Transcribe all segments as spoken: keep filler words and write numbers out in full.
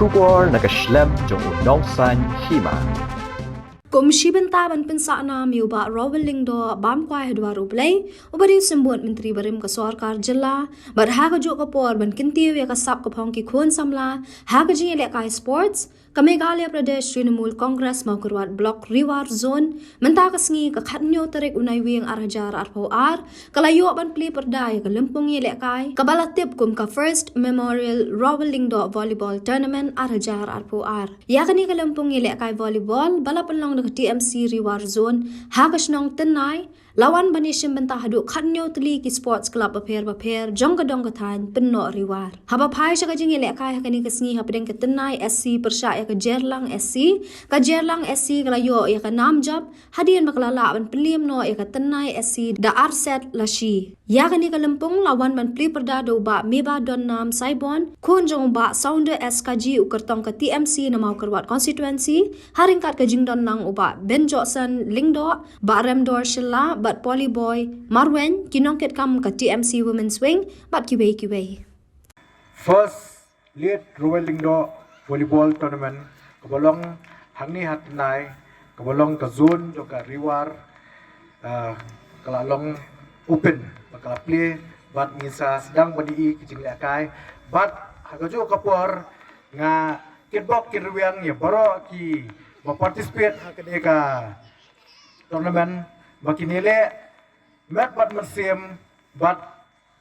Khubor na ka shlem jong u nongsan hima. Kum shi bynta ban pynsah nam ïa u Bah Rowell Lyngdoh bam kwai ha dwar U Blei, u ba dei u symbud Myntri barim ka sorkar jylla, bad ha kajuh ka por ban kyntiew ïa ka sap ka phong ki khun samla ha ka jingïalehkai sports, ka Meghalaya Pradesh Trinamool Congress Mawkyrwat Block Ri War Zone, mynta ka sngi ka khathynñiew tarik u Naiwieng ar hajar arphew ar, ka la ïoh ban plie pyrda ïa ka lympung ïalehkai kaba la tip kum ka First Memorial Rowell Lyngdoh Volleyball Tournament ar hajar arphew ar. Ïa kane ka lympung ïalehkai volleyball ba la pynlong da ka T M C Ri War Zone ha ka shnong Tynnai, la wan ban ïashim bynta haduh khathynñiew tylli ki sports club bapher bapher jong ka dong ka thaiñ Pynnoh Ri War. Haba phai sha ka jingïalehkai ha kane ka sngi hapdeng ka Tynnai S C pyrshah ïa ka Jerlang S C, ka Jerlang S C ka la ïoh ïa ka nam jop, hadien ba ka la lah ban pynliem noh ïa ka Tynnai S C da ar set la shi. Ïa kane ka lympung la wan ban plie pyrda da u Bah Mebadonnam Saibon, khun jong u Bah Sounder S Kaji, u kyrtong ka T M C na Mawkyrwat Constituency, ha ryngkat ka jingdon lang u Bah Benjohson Lyngdoh, Bah Remdor Shylla bad Polly Boy Marwein, ki nongkitkam ka T M C Women's Wing bad kiwei kiwei. First Late Rowell Lyngdoh Volleyball Tournament kaba long hangne ha Tynnai, kaba long ka zone jong ka Ri War, ah, ka la long open, ba ka la plie, bad ngin sa sdang ban ïohi ki jinglehkai, bad ha kajuh ka por nga kitbok kitrwiang ïa baroh kiba participate ha kane ka tournament, ba kin ïaleh met bad mynsiem, bad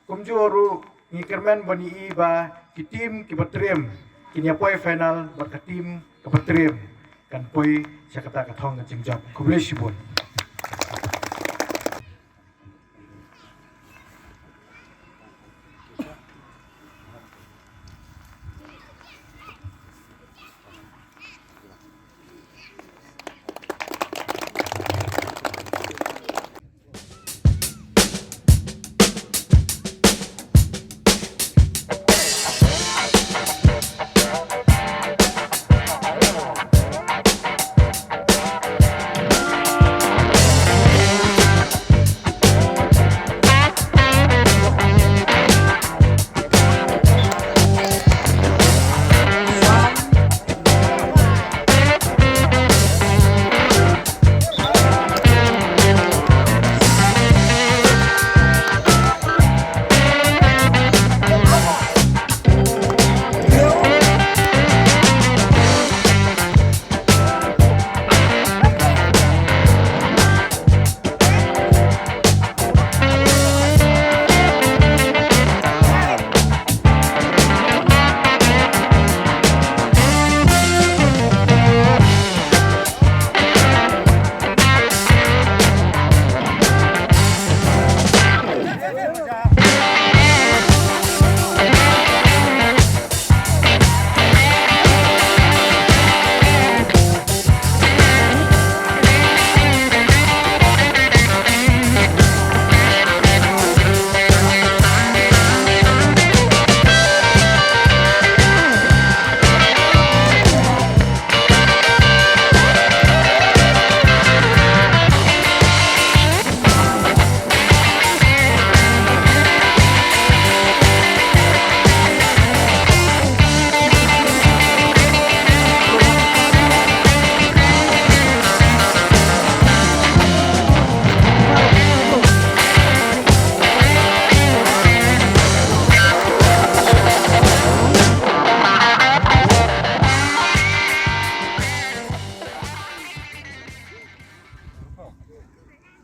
kumjuh ruh ngi kyrmen ban ïohi ba ki team kiba triem kin ïa poi final, bad ka team kaba triem kan poi sha kata ka thong ka jingjop. Khublei shibun.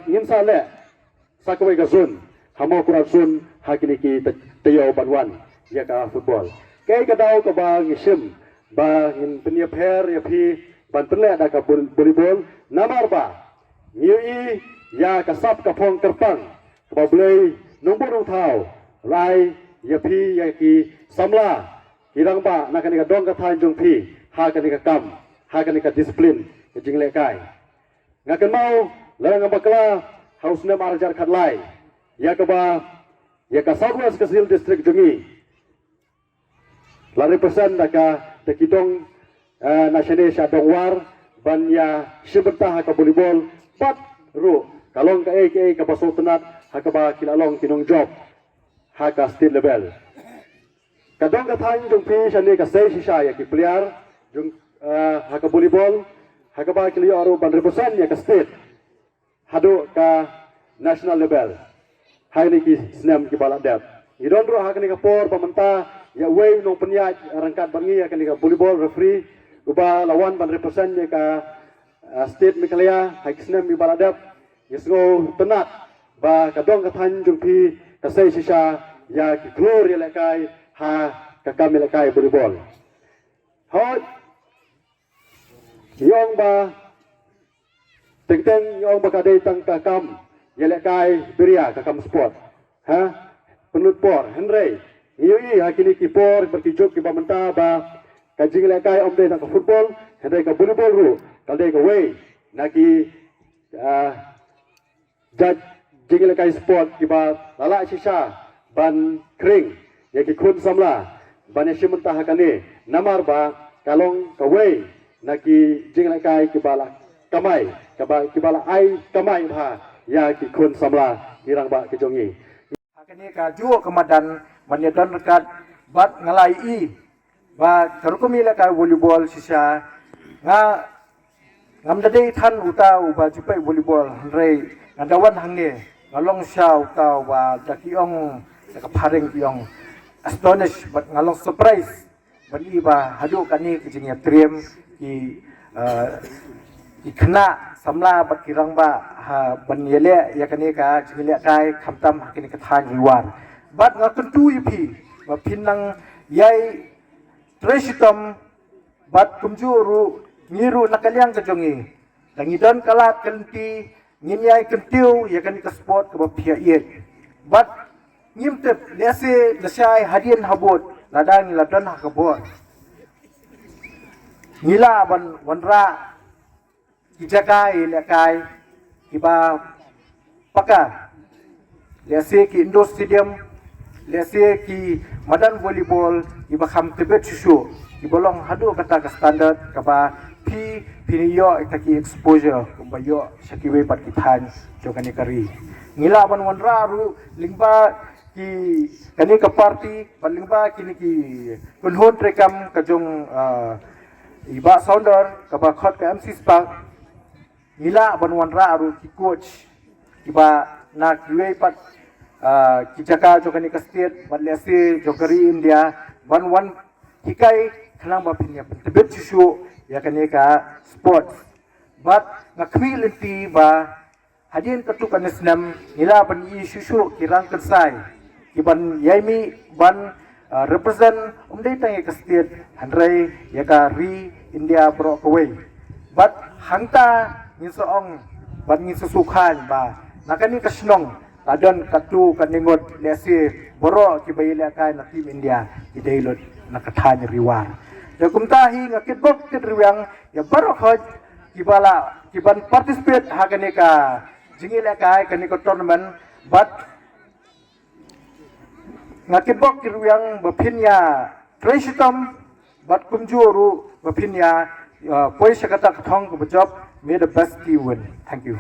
Ngin sa leh sa kawei ka zone ha Mawkyrwat zone ha kine ki ta-, taïew ban wan ïa ka football. Kaei ka daw kaba ngi shim ba ngin pynïapher ïa phi ban pynleh da ka vol-, volleyball, namar ba ngi ïohi ïa ka sap ka phong kyrpang kaba U Blei Nongbuh Nongthaw la ai ïa phi, ïa ki samla ki rangbah na kane ka dong ka thaiñ jong phi ha kane ka kam, ha kane ka discipline ka jinglehkai. Nga kynmaw lada ngam bakla ha u snem ar hajar khatlai, ïa kaba, ïa ka South West Khasi Hills District jong ngi la represent da ka, da ki dong, eh, na shane sha Dongwar ban ïa shim bynta ha ka volleyball, bad ruh ka long kaei kaei kaba sngewtynnat ha kaba ki la long ki nongjop ha ka state level. Ka dong ka thaiñ jong phi shane ka sei shisha ïa ki player jong, eh, ha ka volleyball, ha kaba ki la ïoh ruh ban represent ïa ka state haduh ka national level ha kine ki snem kiba la dep. Ngi don ruh ha kane ka por ba mynta ïa uwei u nongpynïaid ryngkat bad ngi ha kane ka volleyball, referee, uba la wan ban represent ïa ka, ah, state Meghalaya ha ki snem kiba la dep. Ngi sngewtynnat ba ka dong ka thaiñ jong phi ka sei shisha ïa ki khlur ïalehkai ha ka kam ïalehkai volleyball. Hooid, ngi ong ba teng teng ngi ong ba ka dei tang ka kam ïalehkai biria, ka kam sport, ha, pynlut por. Hynrei ngi ïohi ha kine ki por bad ki juk kiba mynta ba ka jingïalehkai ym dei tang ka football, hynrei ka volleyball ruh ka dei kawei na ki, ah, jait jingïalehkai sport kiba la lah shisha ban khring ïa ki khun samla ban ïashim bynta ha kane, namar ba ka long kawei na ki jingïalehkai kiba la kamai, kaba, kiba la ai kamai bha ïa ki khun samla, ki rangbah ki jong ngi. Ha kane kajuh ka madan ban ïadon ryngkat bad nga la ïohi ba ka rukom ïalehkai volleyball shisha, nga, ngam da dei than uta uba ju peit volleyball, hynrei nga da wan hangne nga long shisha uta uba da ki ong, da ka phareng ki ong astonish, bad nga long surprise ban i ba haduh kane ka jingïatriem ki, eh, ki khynnah samla bad ki rangbah ha ban ïaleh ïa kane ka jingïalehkai khamtam ha kane ka thaiñ Ri War. Bad nga kyntu ïa phi ba phin nang ïai trei shitom bad kumjuh ruh ngi ruh na ka liang ka jong ngi, da ngi don ka lad ka lynti, ngin ïai kyntiew ïa kane ka sport kaba phi ïa ïeit. Bad ngim tip, lehse lashai hadien habud lada ngi la don ha ka bor, ngi lah ban wanrah ki jaka ïalehkai kiba paka, lehse ki indoor stadium, lehse ki madan volleyball kiba kham tbit shuh shuh, kiba long haduh kata ka standard kaba phi, phin ïoh ïa ka ki exposure kumba ïoh sha kiwei pat ki thaiñ jong kane ka ri. Ngi lah ban wanrah ruh lyngba ki, kane ka party, bad lyngba kine ki kynhun treikam ka jong, ah, i Bah Sounder kaba khot ka M C Spark. Ngi lah ban wanrah ruh ki coach kiba na kiwei pat, ah, ki jaka jong kane ka state bad lehse jong ka ri India ban wan hikai khnang ba phin ïa pyntbit shuh shuh ïa kane ka sports. Bad nga khmih lynti ba hadien katto katne snem ngi lah ban ïohi shuh shuh ki rangkynsai kiban ïai mih ban, ah, represent ym dei tang ïa ka state hynrei ïa ka ri India baroh kawei. Bad hangta ngin sa ong bad ngin sa sngewkhlaiñ ba na kane ka shnong la don katto katne ngut, lehse baroh kiba ïalehkai na team India ki dei lut na ka thaiñ Ri War. Te kumta hi nga kitbok kitrwiang ïa baroh hoi kiba la, kiban participate ha kane ka jingïalehkai, kane ka tournament, bad nga kitbok kitrwiang ba phin ïa trei shitom bad kumjuh ruh ba phin ïa, uh, poi sha kata ka thong kaba jop. May the best team win. Thank you.